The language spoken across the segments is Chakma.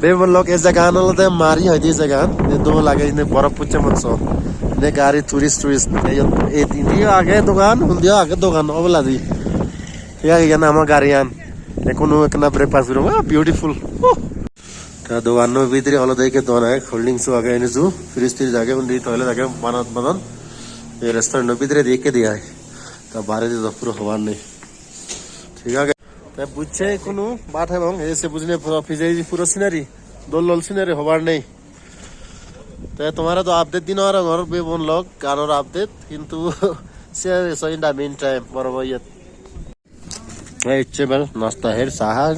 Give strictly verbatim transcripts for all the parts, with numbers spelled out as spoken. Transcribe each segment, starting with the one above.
Bebon lok, ei jagan olode Mari hoide ei jagan. Ei dol age, indi borof pocche mot so. Indi gari tourist, tourist. Ei indi age dogan, undiyo age dogan oboladi. Thik age, iyan ama gariyan. Ekkunu ekkena breakfast guribo. Ah, beautiful. Huh. Ta doganno bidire olode ikke don age, cold drinks o age, indi ju fridge tridge age, undi toilet age, banat badon. Ei restaurant o bidire di ikke di ai. Ta baredi do puro hobar nei. Thik age. Te bucche ikkunu bhat hebong, ei se bujine puro pije puro scenery, dol dol scenery hobar nei. Te tomare do update di no parongor, bebon lok ganor update, hintu se so in the meantime, borof iyot. Ei icche bel nasta her, sa her,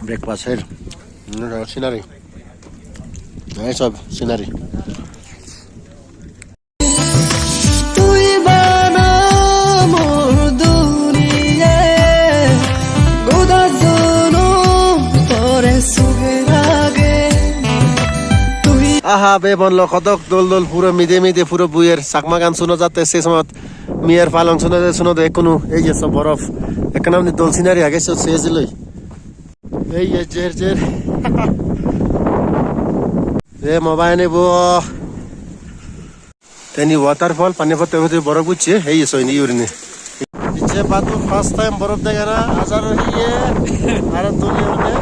breakfast her. Scenery. Ei sob scenery. Tui bana mor duniya, goda jonom tore suge rage. Tui aha, bebon lok hodok dol dol, puro mide mide puro buyer, Chakma gan suno jatte se somot, miyer palong suno de, suno de ekkunu, ei je so borof. Ekkan amni dol scenery age, siyot se ejiloi. Ei je jer jer. Ei mobile nebo. Te indi waterfall, pani potte potte borof ucche, ei so indi gurinei. Icche badu first time borof degana, ajar oye, aro dole oye.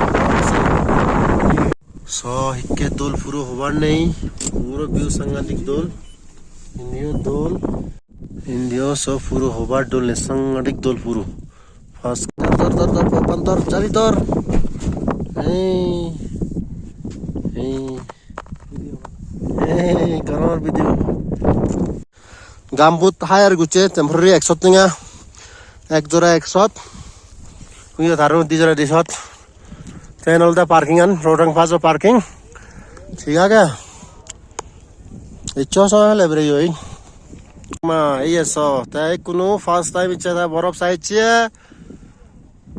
So, hikke dol puro hobar nei, puro view sangadik dol, indiyo dol, indiyo so puro hobar dol nei, sangadik dol puro. Pas dor, dor, dor, dor, papan dor, jali dor. Ei, ei, ei, gorongor video. Gambut hire gocche temporary ekshot tenga, ek jora ekshot, uyo taro di jora di shot. Ten olode parking an, Rotang Pass o parking. Thik age. Iccho so hele bere yoi. Ma, iye so, te ikkunu first time icche ta borof sa icche.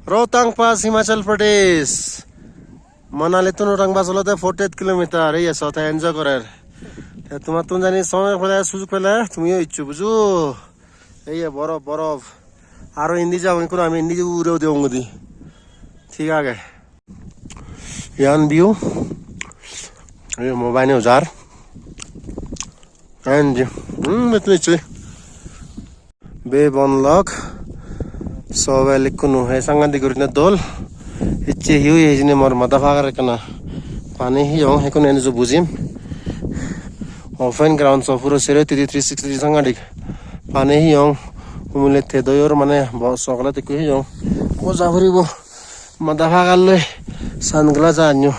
Rotang Pass, Himachal Pradesh. Manali tun Rotang Pass olode forty eight kilometer, iye so te enjoy gorer. Te tomattun jani somoy pele, sujog pele, tumiyo iccho bujo. Iye borof, borof. Aro indi jagong, ikkunu ami indi ugure udi ongodi. Thik age. Iyan view. Ei mobile ni ujar. Anji. Hmm, betul icche. Bebon lok. Sobe likkunu he sangadik gurine dol. Icche hi oye hijeni mor mada pagar ekkana. Pani hiyong hekkun eni ju bujim. Open ground so puro sero hittedi three sixty degree sangadik. Pani hiyong. Umile te doyor mane bo chocolate ekku hiyong. Moja puribo. Mada pagar loi sunglass anyo.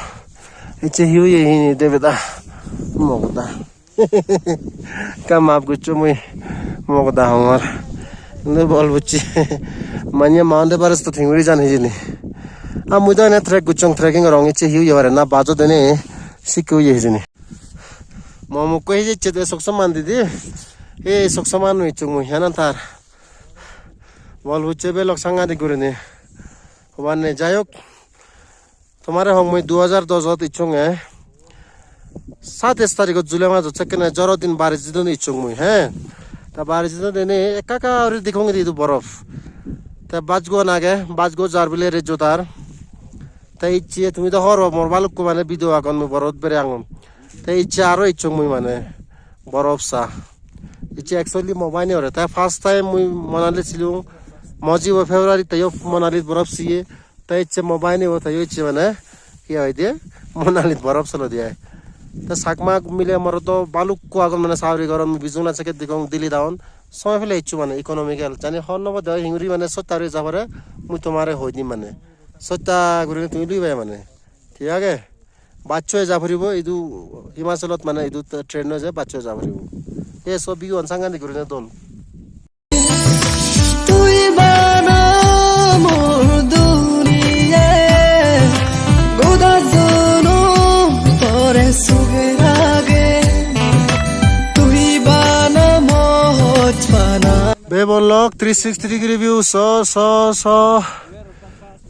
Icche hi oye hijeni debeda. Mogoda. Ekka maaf goccho mui mogoda hongor. Indi bol bucche. Manye Mount Everest-ot hinguri jan hijeni. Ah, mui do ene trek gocchong, trekking gorong, icche hi oye pare na, bus-ot ene sikke oye hijeni. Mo mukko hijecche de soksoman didi. Ei soksoman icchong mui, henan tar. Bol bucche belok sangadik gurinei. Hobar nei, jai hok. Tomare hong mui dui hajar dojot icchonge. Satais tarigot July majot sekkene joro din bari jidon icchong mui, he. Ta bari jidon dene ekka ekka guri degong indi idu borof. Te bus gun age, bus gun jar bile rejjot ar. Te icche tumi do hobor pang mor balukko mane video agon mui borot bere angon. Te icche aro icchong mui mane borof sa. Icche actually mo bhai ni ore. Te first time mui Manali silung. Mo jibo February teyo Manali borof siye. Te icche mo bhai ni bo teyo icche mane hi hoide Manali borof solo diye. Te Chakma mile morot do balukko agon mane sagori goron, mui bijong na seket digong Delhi down. Somoy pele icchu mane economical. Jani hon no bo de hinguri mane sotta guri ja pore mui tomare hoi dim mane. Sotta guri tumi luibai mane. Thik age? Baccho eja puribo, idu Himachalot mane idu train no je, baccho eja puribo. Ei so view an sangadik gurine dol. Tui bana mor duniya, goda jonom tore suge rage. Tui bana mor bana. Bebon lok three sixty degree view, so, so, so.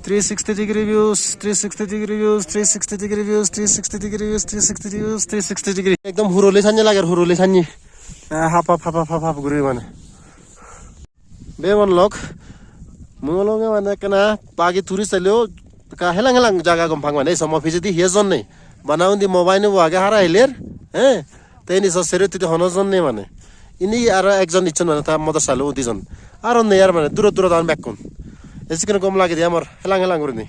Three sixty degree views, three sixty degree views, three sixty degree views, three sixty degree views, three sixty degree views, three sixty degree. Ekdom huruli sanye lager, huruli sanye. Eh, hap, hap, hap, hap, hap, hap guri mane. Bebon lok, mui olode mane ekkena bagi tourist aileo Ka helang helang jaga gom pang mane, ei somo pijedi hiyo jon nei. Bana undi mo bainebo age hara hiler, eh? Te ini so sero titi hono jon nei mane. Ini aro ekjon icchon mane ta motor salo udi jon. Aro nei ar mane duro duro dan bekkun. Esikkene gom lagede amar helang helang gurinei.